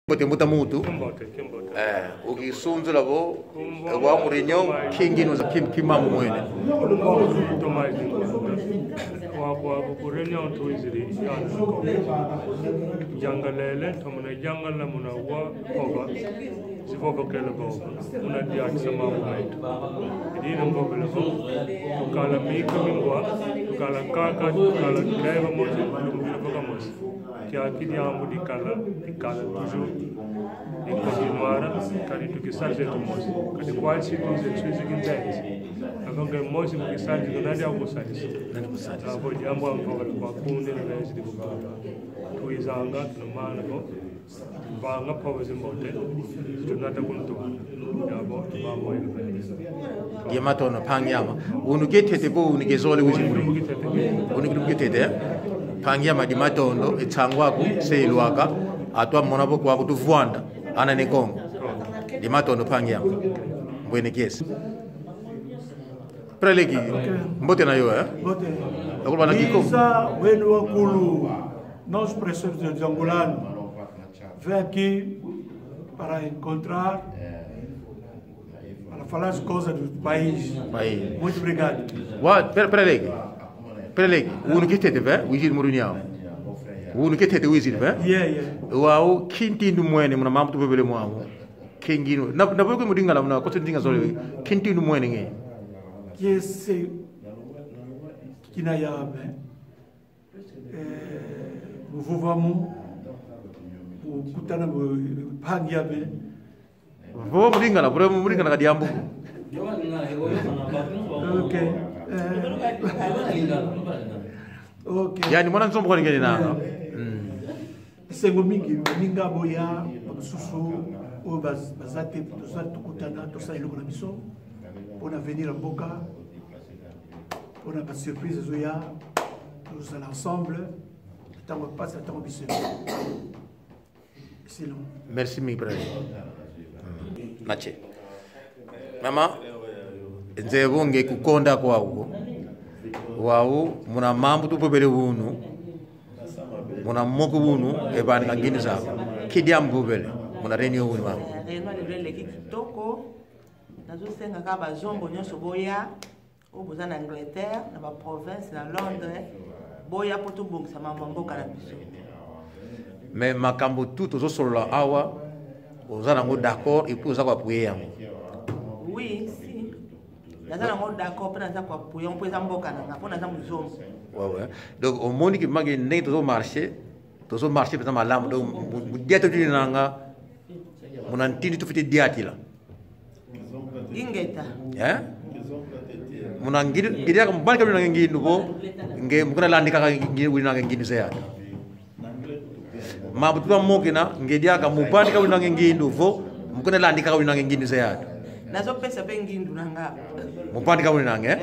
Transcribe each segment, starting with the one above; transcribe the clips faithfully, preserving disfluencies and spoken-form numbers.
Mbote, mbuta muntu. Kimbote, kimbote. Eh, ukisunzula vo, eh, wa mu réunion, kingi noza kim-, kimambu mwene. Tomás Dingwanda. Kwa, kwa, ku réunion tuizidi, yana ko. Jangalele, tomana jangala muna wa, ova. Zivovokele vova. Muna diakisa mambu meto. Idina mvovele vo. Tukala mika mingwa, tukala kaka, tukala leva mosi, tukala voka mosi. Kiaki diambu dikala, dikala toujours. Di continuar, kadi tukisarje tumosi. Kadi kwa si tuize, tuize kinzenzi. Avo nge mosi mu kisarje, kuna dia kusadisa. Nani kusadisa? Avo diambu amvovele kwa kunde na vezi di kupa. Tuizanga, tunumana ko. Vanga mpova zimbote, zitunata ku ntwala. Yabo, vamo ilo. Ye matondo, mpangi ama. Unu ke ntete ko, unu ke zole uzi muri. Unu ke ntete, eh? Mpangi ama, di matondo, e nsangu aku, se ilwaka, atwa mona vo kwaku tuvwanda, ana ne Kongo. Di matondo, mpangi ama. Mbwene kiese. Preleki, mbote na yo, eh? Mbote. Nakubana kiko. Isa, wenu wakulu, nós precisamos de angolano. Veio aqui para encontrar, para falar as coisas do país. País. Muito obrigado. Wa, pera, pera leki. Pera leki. Unu ke ntete ve, wiziri mu réunion. Unu ke ntete wiziri ve. Yeah, yeah. Wau, kintindu mwene, muna mambu tuvovele mwamu. Kinginu. Na, na boke mu Lingala, muna kote ndinga zole. Kintindu mwene nge. Kiese kina yame. Eh, mu vova mu, mu kutana mu mpangi ame. Vova mu Lingala, vova mu Lingala ka diambu ko. Ok. Eh. Ok. Yani, mwana Nzombo kwa ningeni na. Eh. Mm. Esengo mingi, baninga boya, bamosusu, oyo baz-, baza te, toza tukutana, tosala elongo na biso, mpo na avenir ya mboka, mpo na ba surprise ezoya, tozala ensemble, ntango ya mpasi, ntango ya bisengo. Sinon. Merci, mi brother. Mm. Nache. Mama, nze vo nge kukonda kwau. Wau, muna mambu tuvovele unu. Muna moko unu, e vana ka ngindu zaku. Ki diambu vovele, muna réunion unu mama. Eh, réunion lelo eleki kitoko. Nazosenga kaka Bazombo nyonso boya, oyo boza na Angleterre, na ba province, na Londres, boya mpo tobongisa mambu ya mboka na biso. Mais makambo tout tozosolola awa, oza nango d'accord, et puis oza ko appuyer yango. Oui, si. Naza nango d'accord, mpe naza ko appuyer, mpo eza mboka na nga, mpo naza Muzombo. Ouais, ouais. Donc, omoni ke mage ndenge tozo marcher, tozo marcher mpenza malamu. Donc, mu-, mu-, diata tuli na nga, muna ntini tufwete diatila. Ingeta. Eh? Muna ngidi, ngidi yaka mubani kabili na nge ngindu vo, nge mu kuna landi kaka ngi-, wina nge ngindu ze yatu. Mambu tuta mokena, nge diaka mubani kaka wina nge ngindu vo, mu kuna landi kaka wina nge ngindu ze yatu. Nazopesa mpe ngindu na nga. Mubani kaka wina nge? Eh.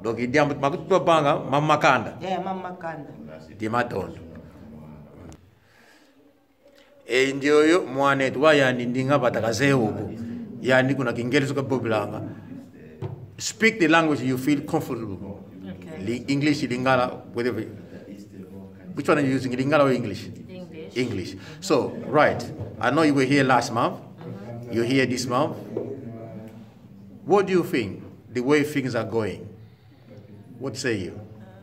Donc, i diambu makutu twa vanga, mama makanda. Eh, mama makanda. Di matondo. E ndioyo mwana etu wa yandi ndinga bataka zeo ko. Yandi kuna Kingelezo kavovilanga. Speak the language you feel comfortable. Okay. Li-, English, Lingala, whatever. Which one are you using, Lingala or English? English. English. So, right. I know you were here last month. Mm-hmm. You're here this month. What do you think, the way things are going? What say you?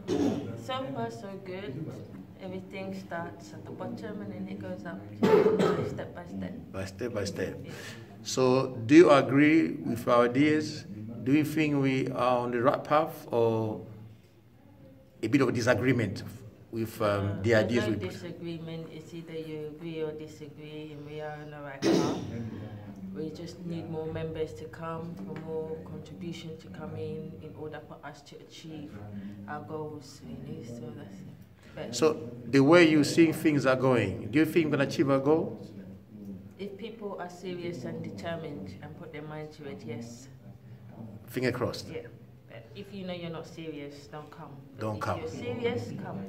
Um, so far, so good. Everything starts at the bottom and then it goes up step by step. By step by step. Yeah. So, do you agree with our ideas? Do you think we are on the right path or a bit of a disagreement with, um, the ideas we put? There's no disagreement. It's either you agree or disagree, and we are on the right path. We just need more members to come, for more contribution to come in, in order for us to achieve our goals, really. So that's it. But so, the way you think things are going, do you think we can achieve our goals? If people are serious and determined and put their mind to it, yes. Finger crossed. Yeah. But if you know you're not serious, don't come. But don't come. If you're serious, come.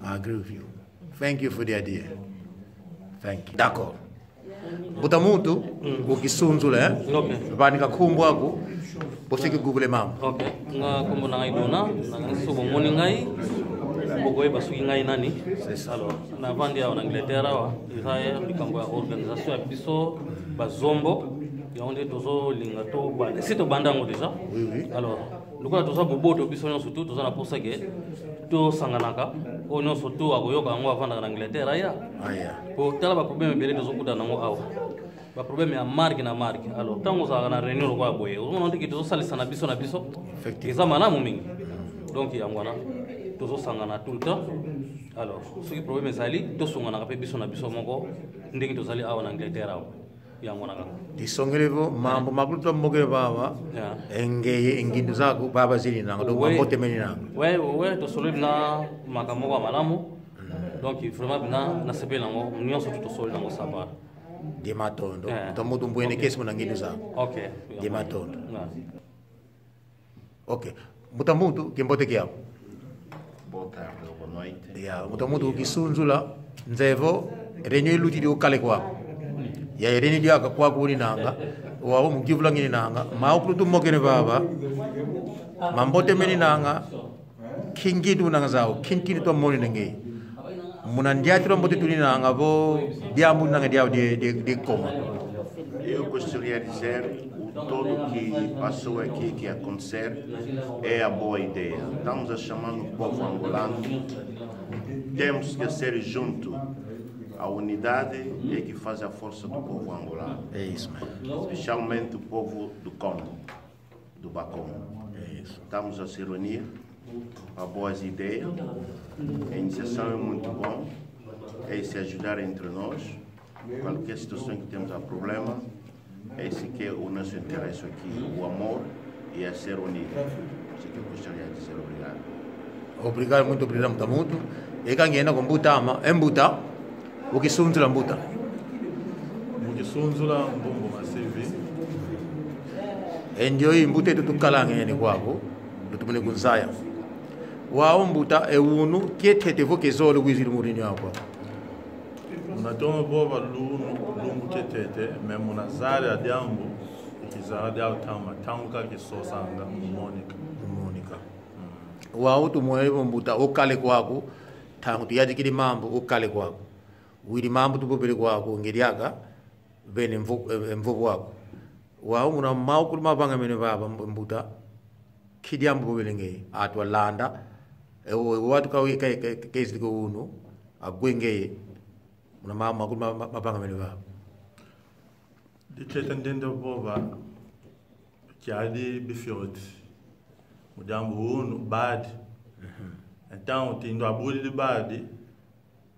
I agree with you. Thank you for the idea. Thank you. D'accord. Mbuta muntu, mm, ukisunzula, eh? Okay. Vanika nkumbu aku, bosi kuvovela mama. Okay. Nga nkumbu na ngai Dona, na nsubu moni ngai. Bokoyeba soki ngai nani. C'est ça. Alors, navandi awa na Angleterre awa, eza ya likambo ya organisation ya biso, ba Zombo, yango nde tozolinga to ba, si tobanda yango déjà. Oui, oui. Alors, lokola toza boboto biso nyonso tu, toza na posa ke tosanganaka, oyo nyonso tu akoyoka yango avandaka na Angleterre, aya. Aya. Po tala ba problème ebele tozokutana nango awa. Ba problème ya marque na marque. Alors, ntango ozalaka na réunion lokola boye, ozomona nde ke tozosalisana biso na biso. Effectivement. Eza malamu mingi. Donc, yango wana, tozosangana tout le temps. Alors, soki problème ezali, tosunganaka mpe biso na biso moko, ndenge tozali awa na Angleterre awa. Yango wana kaka. Disongele vo, mambo makulu tumokene vava, Yeah. Engeye, e ngindu zaku, vava zina nanga, donc, Ouais. Mambote mena nanga. Ouais, ouais, tosololi na makambo moko ya malamu. Donc, vraiment, na, nasepeli nango, nyonso tu tosololi nango sava. Dia matondo. Eh. Mbuta muntu, mbwene kiese muna ngindu zaku. Ok. Dia matondo. Yeah. Ok. Mbuta muntu, kiambote kiaku. Boa tarde, boa noite. Ya, mbuta muntu, kisunzula, nzeye vo, réunion ilutidi o kala kwaku. Ya, réunion diaka kwaku uninanga, wau mu kivula ngininanga, mawu makulu tumokene vava, mambote mena nanga, nki ngindu unanga zau, nki ntinu twamonenanga. Muna ndiatila mbote tuninanga vo, diambu nanga diau di, di, di Kongo. Eu gostaria de dizer, o todo que passou aqui, que acontecer, é a boa ideia. Estamos a chamar o povo angolano. Temos que ser junto. A unidade é que faz a força do povo angolano. É isso mesmo. Especialmente o povo do Congo, do Bakongo. É isso. Estamos a se reunir para boas ideias. A iniciação é muito bom. É se ajudar entre nós. Qualquer situação que temos a problema, é esse que é o nosso interesse aqui, o amor e a ser unido. Isso que eu gostaria de dizer. Obrigado. Obrigado, muito obrigado, mbuta muntu. E ka ngienda kwa mbuta ama, e mbuta, ukisunzula mbuta. Mu kisunzula Mbumbu Masivi. E ndioyo i mbuta eto tukalangene kwaku, lutumene kunzaya. Wau mbuta, e unu, kiantete vo kiazolele wizidi mu réunion yaku? Muna toma vova lunu, lumbu kiantete, mais muna zaya diambu, kizaya diau ntama, ntangu kaka kisosanga, mu monika. Mu monika. Mm. Wau tumwene vo mbuta, o kala kwaku, ntangu tuyadikidi mambu, o kala kwaku. Widi mambu tuvovele kwaku, nge diaka, vene mvo-, eh, mvovo aku. Wau muna mawu makulu mavangamene vava mb-, mbuta, nki diambu vovele ngeye, atu alanda, e wo, e wo atu ka, ka, ka, ka, kezi ko unu, agwe ngeye, muna mawu makulu ma, ma, mavangamene vava. Diketa ndenda vova, kiadi bifioti. Mu diambu unu, badi. Mhm. Então, tindu abudidi badi,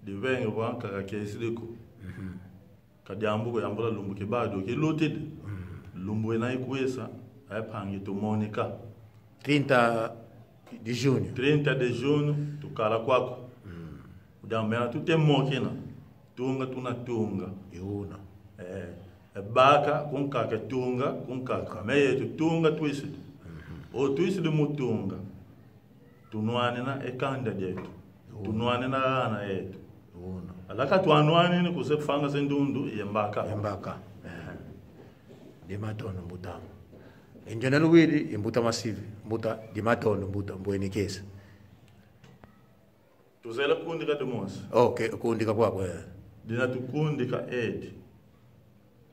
divenge vo ankaka kiesidi ko. Mhm. Ka diambu ko, yambula lumbu kia badi o kilutidi. Mm. Lumbu ena ikwisa, e mpangi tumonika. Trinta de junho. Trinta de junho, tukala kwaku. Mm. Diambu ena tutemokena, tunga tuna tunga. Yuna. Eh, e baka kunkaka, tunga kunkaka. Me yetu tunga twisidi. Mhm. O twisidi mu tunga. Tunwanina e kanda dietu. Yuna. Tunwanina ana etu. Yuna. Alaka twanwanini kuse fanga se ndundu ye mbaka. Ye mbaka. Eh. Dia matondo mbuta. E ndiona luwidi, e mbuta Masivi, mbuta, dia matondo mbuta, mbwene kiese. Tuzele kundika dimosi. Ok, kundika kwaku, eh. Dina tukundika edi.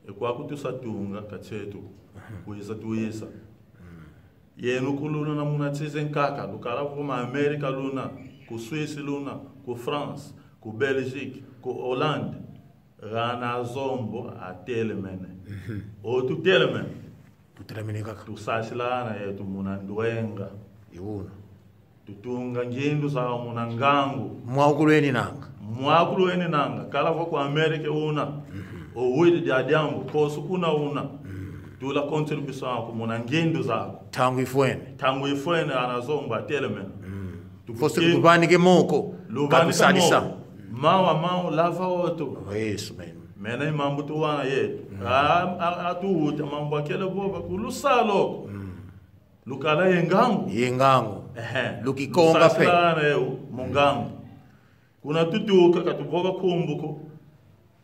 E kwaku tusa tunga ka tieto. Mhm. Kwisa twisa. Mm. Yenu kuluna na muna nsi zankaka, lukala ku ma América luna, ku Suisse luna, ku France, ku Belgique, ku Hollande. Ana Zombo atelemene. Mhm. O tutelemene. Tutelemene kaka. Tusasila ana etu muna ndwenga. Yuna. Tutunga ngindu zau muna ngangu. Mwawu kulu eninanga. Mwawu kulu eninanga. Kala vo ku América una. Mhm. O widi dia diambu, konso kuna una. Mhm. Tula contribuição aku muna ngindu zaku. Ntangu ifwene. Ntangu ifwene ana Zombo atelemene. Mhm. Tukuti-, fosi kuvanike moko. Luvanike katusadisa moko. Mau a mau lava oto. Isso mesmo. Mena i mambu tuwana yetu. Mm. A, a, a tuwuta mambu akele vova ku lusala ko. Mm. Lukala ye ngangu. Ye ngangu. Ehe. Lukikonga mpe. Lusasila ana eu mu ngangu. Kuna tutuka ka tuvova nkumbu ko.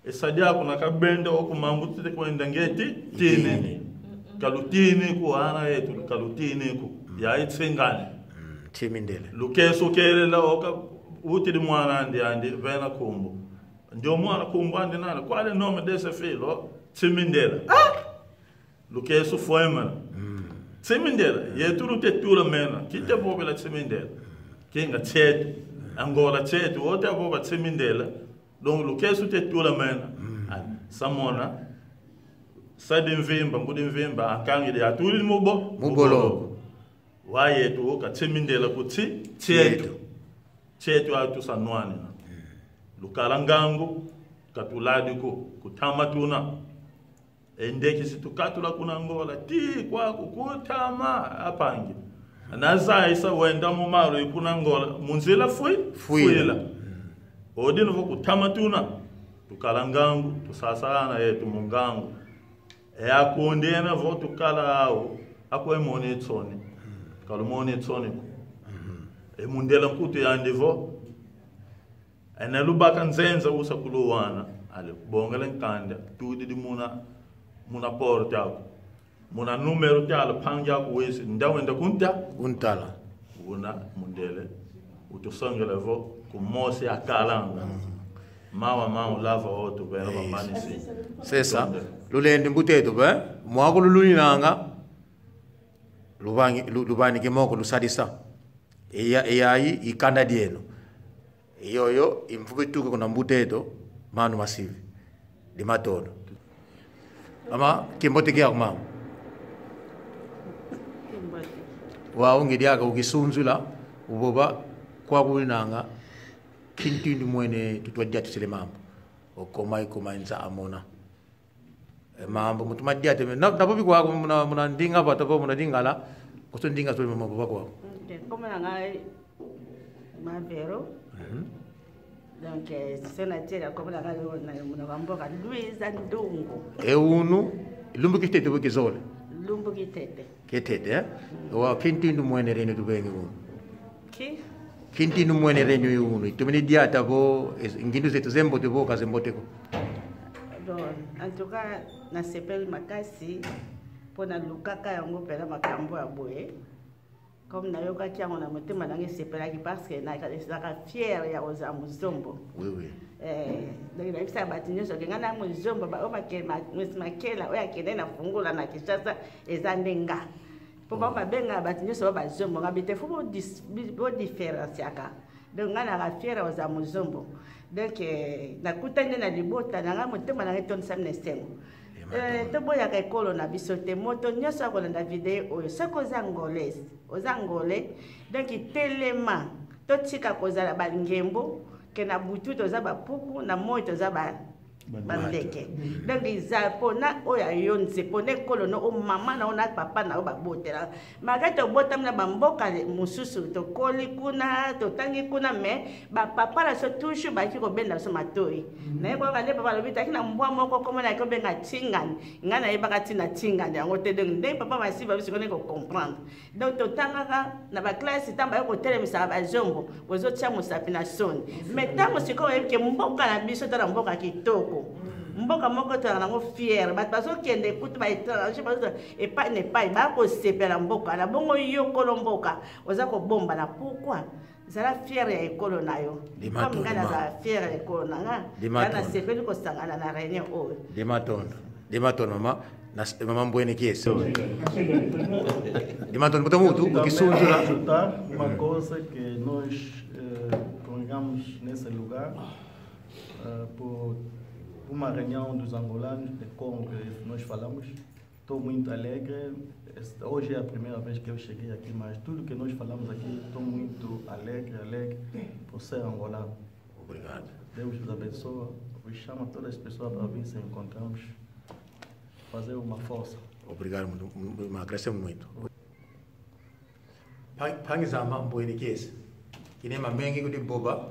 E sa diaku na kabenda oku mambu tete kwenda ngeti, tini. Tini. Ka lutini ko ana etu, ka lutini ko. Mm. Ya itsengane. Mm, timindele. Lukeso kelela oka Utidi mwana andi, andi vena nkumbu. Ndio mwana nkumbu andi nani? Qual é o nome desse filho? Tsimindela. Ah! Lukesu fwemana. Tsimindela. Yetu lute tula mena. Kite vovela Tsimindela. Kinga tieto. Angola tieto. Wote avova Tsimindela. Donc, lukesu te tula mena. Ah, samona. Sadi mvimba, ngudi mvimba, ankangidi atuli mubo. Muboloko. Wa yetu, ka Tsimindela ku tsi, tieto. Tieto. Tieto atu sa nwanina. Lukala ngangu, katuladi ku, kutama tuna. E ndeke si tukatula kuna Angola, ti kwaku kutama ampangi. Na zayisa wenda mu malu i kuna Angola, mu nzila fwi-, Fwila. Fwila. Odi novo kutama tuna, tukala ngangu, tusasalana yetu mu ngangu. E akundena vo tukala au, akwe moni nsoni. Kalu moni nsoni ko. E mundele nkutu yandi vo, ene lubaka nzenza usa kuluwana, ale bongele nkanda, tudidi muna, muna porte aku. Muna número tiala, mpangi aku wisi, nda wenda kunta? Kuntala. Una mundele, utusongele vo, kumosi akalanga. Mawa mau lava otu, bena bamani si. Sesa, lulendi mbuta eto, be? Mwaku luluninanga, luvangi-, lu-, luvanike moko, lusadisa. Eya, eya i, i kanda dieno. Yoyo i mvutu tuka kuna mbuta eto, Manu Masivi. Di matondo. Mama, kimbote kiaku mama. Kimbote. Wau nge diaka ukisunzula, uvova, kwaku winanga, kintindu mwene tutwa diatisile mambu. Okoma, ikoma nza amona. E mambu, mutu madiate, na, na bobi kwaku muna, muna ndinga vata vo muna Lingala, kuso ndinga so mama vova kwaku. Ok, kombo na ngai Mavero. Mhm. Donc, eh, so na tiela kombo na ngai na, na, na mboka Luiza Ndungu. E unu, lumbu kitete vo kizole? Lumbu kitete. Kitete, eh? Wa kintindu mwene reno tubengi unu. Ki? Kintindu mwene reno i unu. Itumini diata vo, es-, ngindu zeto zembote vo, ka zembote ko. Bon, en tout cas, nasepeli makasi, mpo nalukaka yango mpena makambo ya boye. Comme nayokaki yango na motema na ngai esepelaki, parce que na-, nazalaka fière ya kozala Muzombo. Oui, oui. Eh, donc nayebisaka bato nyonso ke ngai na Muzombo, ba-, oyo make-, ma-, Miss Makela, oyo akende na Fungula na Kinshasa, eza nde nga. Mpo bango babengaka bato nyonso ba Bazombo, nga bite fo bo dis-, bi-, bo différenciaka. Donc, nga nazalaka fière ya kozala Muzombo. Donc, eh, nakutani nde na libota na nga, motema na ngai etondisami na esengo. Eh, toboyaka ekolo na biso te. Moto nyonso akolanda video oyo, soki oza Angolais, oza Angolais, donc telema, totika kozala bangembo, ke na butu toza bapuku, na moi toza ba-, bandeke. Donc, eza pona oyo ya yo nze, pona ekolo na yo, mama na yo na papa na yo babotela. Malgré tobotami na bamboka mosusu, tokoli kuna, totangi kuna, mais bapapa na biso toujours bayaki kobenda biso matoi. Naye koyoka nde papa alobi, taki na mbwa moko, kombo na ye kobenga Tingani. Ngai nayebaka ntina Tingani yango te, donc ndenge papa Masivi alobi sikoyo nde kocomprendre. Donc, totangaka na baklase, ntango baye kotelemisa Bazombo, bozotia mosapi na soni. Mais ntango sikoyo bayebi ke mboka na biso, tala mboka kitoko. Mboka moko tozala nango fière. Bato bazokende kutu, ba étranger, bazo epai na epai, bakosepela mboka. Na bongo yo, kolo mboka, oza kobombana. Pourquoi? Zala fière ya ekolo na yo. Comme ngai nazala fière ya ekolo na nga. Ngai nasepeli kosangana na réunion oyo. Di matondo. Di matondo, mama. Nas-, mama Mbwene Kiese. Di matondo, mbuta muntu, ukisunzula. Uma coisa que nós, eh, congregamos nesse lugar, eh, por uma reunião dos angolanos de Congo que nós falamos. Estou muito alegre. Esta, hoje é a primeira vez que eu cheguei aqui, mas tudo que nós falamos aqui, estou muito alegre, alegre por ser angolano. Obrigado. Deus vos abençoe. Vos chamo todas as pessoas para vir se encontrarmos, fazer uma força. Obrigado, muito, muito, muito, agradecemos muito. Mpa-, mpangi zame, Mbwene Kiese. Kina ye mamengi kudi vova,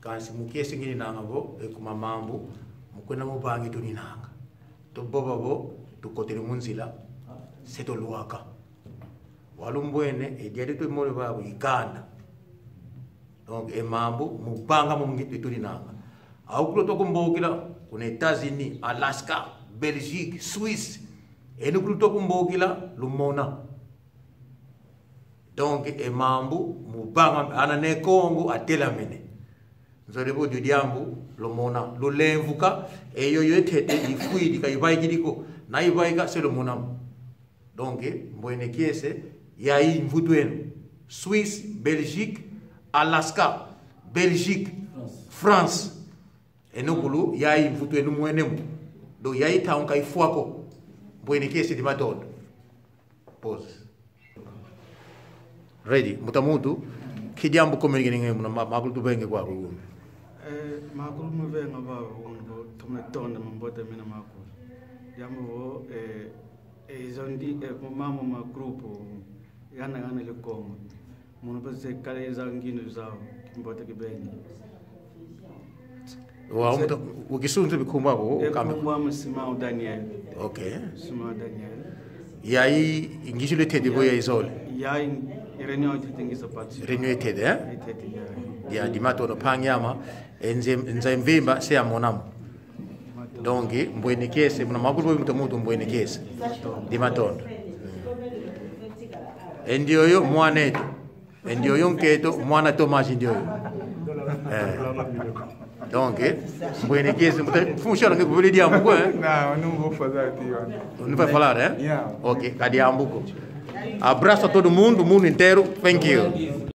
kansi mu kiese ngininanga vo, e kuma mambu, mu kwenda mu vangi tuninanga. Tuvova vo, tukotele mu nzila, se tulwaka. Walu mbwene, e dia di tumole vava i kanda. Donc, e mambu, mu vanga mu ngi-, tuninanga. Au kulu tukumbukila, kuna États-Unis, Alaska, Belgique, Suisse. Eno kulu tukumbukila, lumona. Donc, e mambu, mu vanga, ana Ne Kongo, atelamene. Nzolele vo dio diambu lumona, lulemvuka, e yoyo ntete ifwidi, ka ivaikidi ko. Na ivaika, se lumona mo. Donc, mbwene kiese, yayi mvutu eno. Suisse, Belgique, Alaska, Belgique, France. Eno kulu, yayi mvutu eno mwene mo. Donc, yayi ntangu ka ifwa ko. Mbwene kiese, di matondo. Pause. Ready. Mbuta muntu, nki diambu communiquer nge muna ma-, makulu tuvenge kwaku gumbi? Eh, makulu muvenga vava, gumbi, tumene tonda mambote mina makulu. Diambu vo, eh, eh, izo ndi, eh, mambu ma grupo, yana, yana le Kongo. Mono pese kala eza ngindu zau, kimbote kibeni. Wa, mbuta, o kisunzu nkumbu aku, e, kambe. Nkumbu ame Simão Daniel. Ok. Simão Daniel. Yayi, ngizi lutete vo yayi zole? Yayi, réunion itete ngiza parti. Réunion itete, eh? Itete, yayi. Ya, di matondo mpangi ama, e nza, nza mvimba, se amona mo. Donc, mbwene kiese, muna makulu vo mbuta muntu mbwene kiese. Di matondo. E ndioyo, mwana eto. E ndioyo nkento, mwana Tomás ndioyo. Eh. Donc, eh, mbwene kiese, mbuta, function nge kuvele diambu ko, eh? Não, não vou falar aqui, mano. Não vai falar, eh? Yeah. Ok, ka diambu ko. Abraço a todo mundo, mundo inteiro. Thank you.